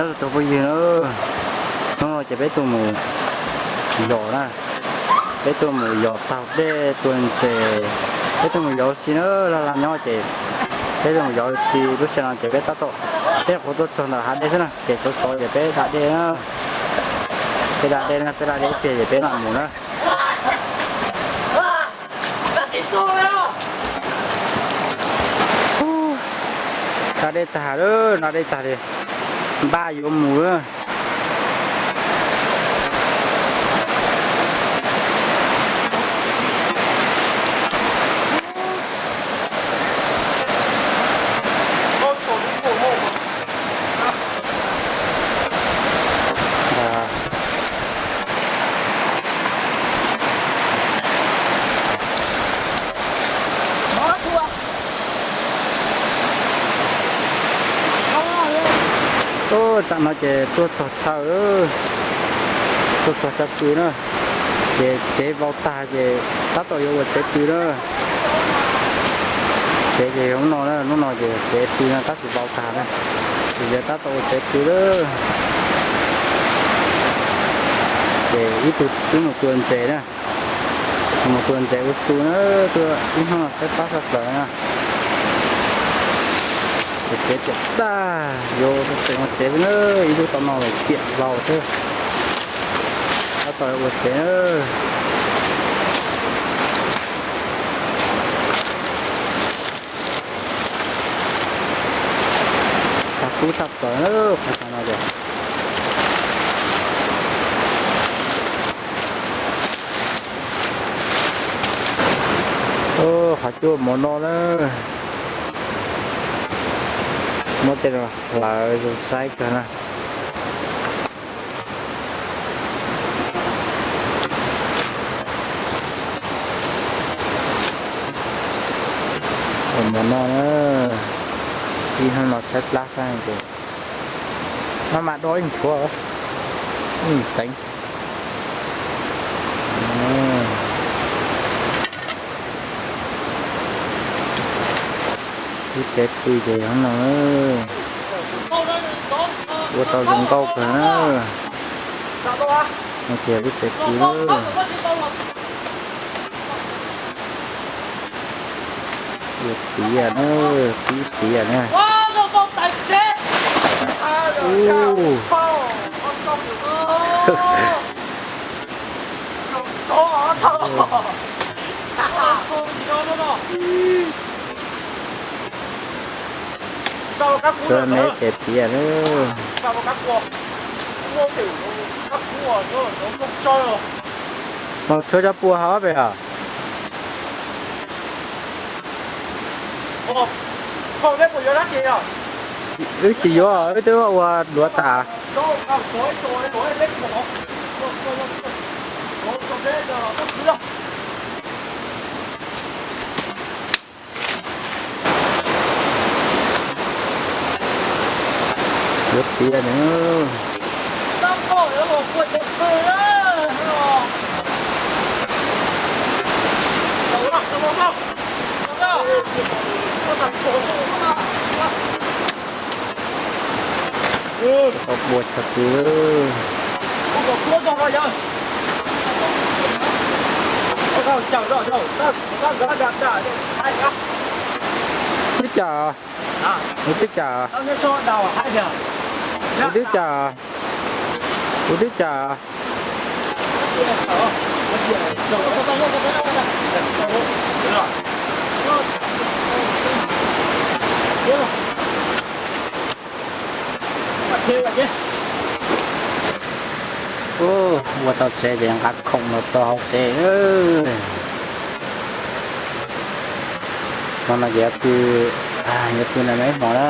Tus phooj ywg na, hnub no ces peb tuaj mus yos na, peb tuaj mus yos taug dej tua ntses, peb tuaj mus yos ua si na, laj laj nyob ces peb tuaj mus yos ua si, lub sij hawm no ces peb tab tom, peb nyuam qhuav tuaj txog ntawm hav dej xwb na, ces sov sov ces peb da dej na, peb da dej na, peb da dej ib pliag ces peb mam mus na. Da dej tag lawm, da dej tag li, npaj yuav mus lawm. Tsam no ces tuaj txog chaw, tuaj txog chaw pw na, ces tsev vau tag ces tab tom yuav ua tsev pw na. Tsev ces yog hnub no na, hnub no ces tsev pw no tab sis vau tag na, ces yuav tab tom ua tsev pw lawm. Ces ib tug twb mus tua ntses na, mus tua ntses ua su na, tuaj ib hnub no tshaib plab tshaj plaws na. Ces tsev tiam tag, yuav tseem ua tsev xwb na, ib lub tau no lawm tiam vau xwb. Tab tom ua tsev na. Tshav kub tshaj plaws na, qhov no ces. Qhov cub mov no na, muab tej no hlawv zoo saib kawg na. Mov no na, ib hnub no tshaib plab xwb ces maj mam do ib nchuav, ib txeev. Lub tsev pw ces zoo no, ua tau zoo nkauj kawg na. No ces lub tsev pw na. Ua tiav na, pib tiav na. Suav me ces tiav na. Mus tshuav cov pua hauv pem os. Wb tsis yuav, wb twb ua duav tas. Yuav tiav na. Tau pua tshaj pw. Twb cas? Nws twb cas? Nws twb cas? Kuv twb cas? Ua tau tsev ces nqa khoom los txog hauv tsev. Hmo no ces yuav pw, yuav pw no ib hmos na.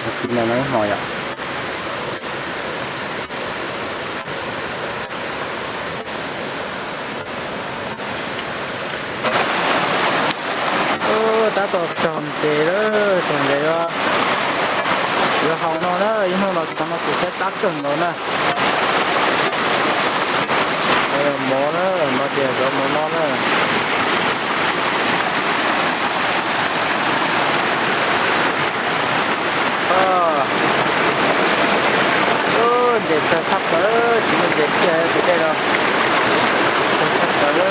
Yuav pw no ib hmos yom. Tab tom txog ntses lawm, txog ntses yuav haus no na, ib hnub no tsis tau noj tsis tshaib plab kawg nkaus na. Mov na, no ces zov mov no na. Tsis muaj ntses kiag tus dej no. Tshaj plaws.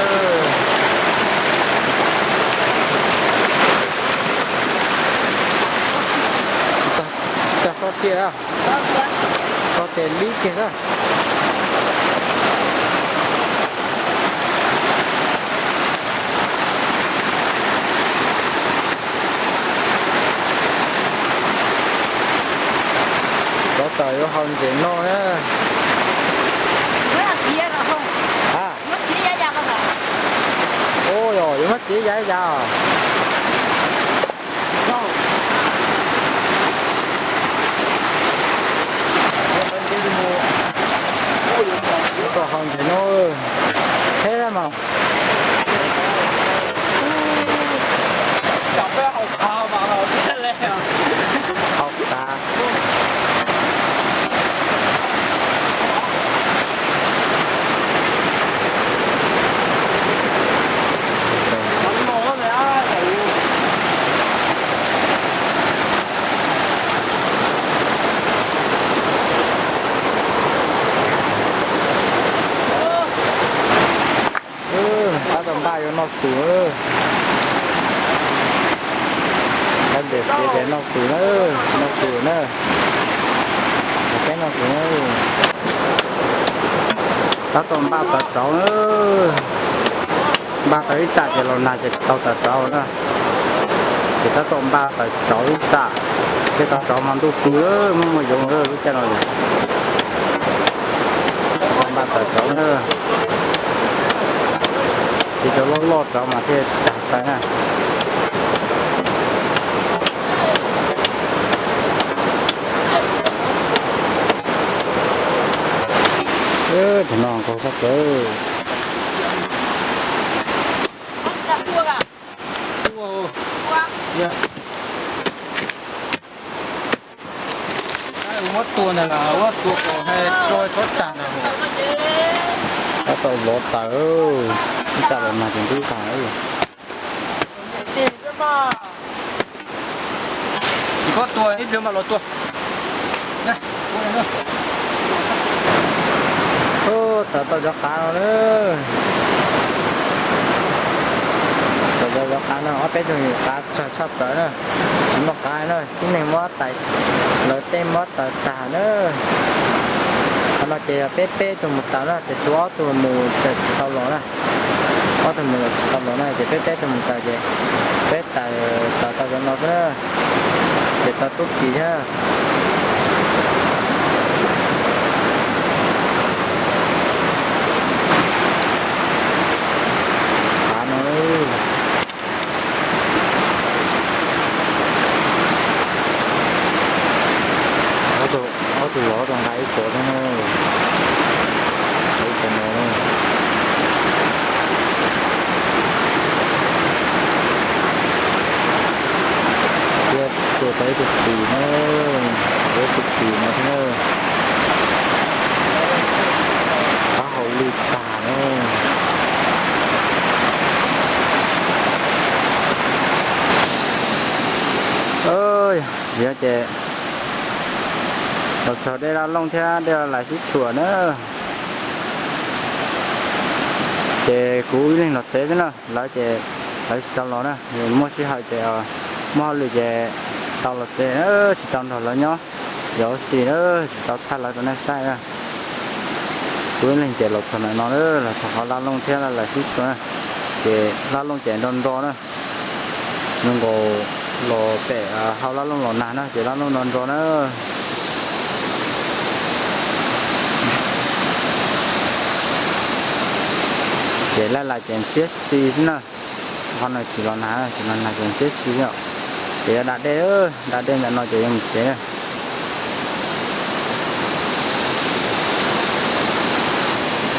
Tsis tau tob tiaj, tob tiaj lib kiag xwb. Tab tom yuav haus ntses noj na. Ua, yuav muab txiav ya ya os. Tab tom haus ntses noj thiab mas. Haus tas. Tab tom npaj yuav noj xus. Tab tom siav ces noj xus na, noj xus na. Peb noj xus na. Tab tom npaj tawv rauv na. Npaj tawv ib tsam ces los nag ces tsis tau tawv rauv na. Ces tab tom npaj tawv rauv ib tsam, thiaj tau rauv mas ntuj pw, muaj muaj yoov lub caij no. Tab tom npaj tawv rauv na. Txiav cov loj loj rauv mas thiaj tsis tag xaiv na. Thaum no nkaug sab plaws. Tab tom lov tawv, ib tsam los nag ces ntub tag. Tsis paub tua, ib pliag mam los tua. Tawv tau cov qav no na. Tawv tau cov qav no, ob peb tug qav tsawg tshaj plaws na. Tsis muaj qav na, tib neeg muab tais, lawv tej muab tawv tag na. Qhov no ces yog peb peb tug mus tawv na, ces tshuav ob tug mus tawv tsis tau los na. Ob tug mus tawv tsis tau los na, ces peb peb tug mus tawv ces peb tawv tawv tau cov no xwb na. Ces tau tub kis thiab. Qav no. Ob tug los tau nqa ib txoj no, ib txoj no. Thiab tua tau ib tug kis na, ib tug kis no thiab na. Qab hau lwj tag na. Yog ces los txog dej Laj Looj thiab dej Laj Lais sib tshuam na. Ces kuv ib leeg los tsev xwb na, lawv ces lawv tsis tau los na, muaj sij hawm ces muaj hauj lwm ces tau los tsev na, tsis tau nrog lawv nyob, yog ua si na, tsis tau thaij lawv rau nej saib na. Kuv ib leeg ces los txog ntawm no na, los txog qhov Laj Looj thiab Laj Lais sib tshuam na, ces Laj Looj ces nro nro na. Zoo nkaus los pem hauv Laj Looj los nag na, ces Laj Looj nro nro na. Ces Laj Lais ces ntshiab si xwb na. Qhov no tsis los nag, tsis los nag ces ntshiab si os. Ces yuav da dej, da dej ntawm no ces yuav mus tsev na.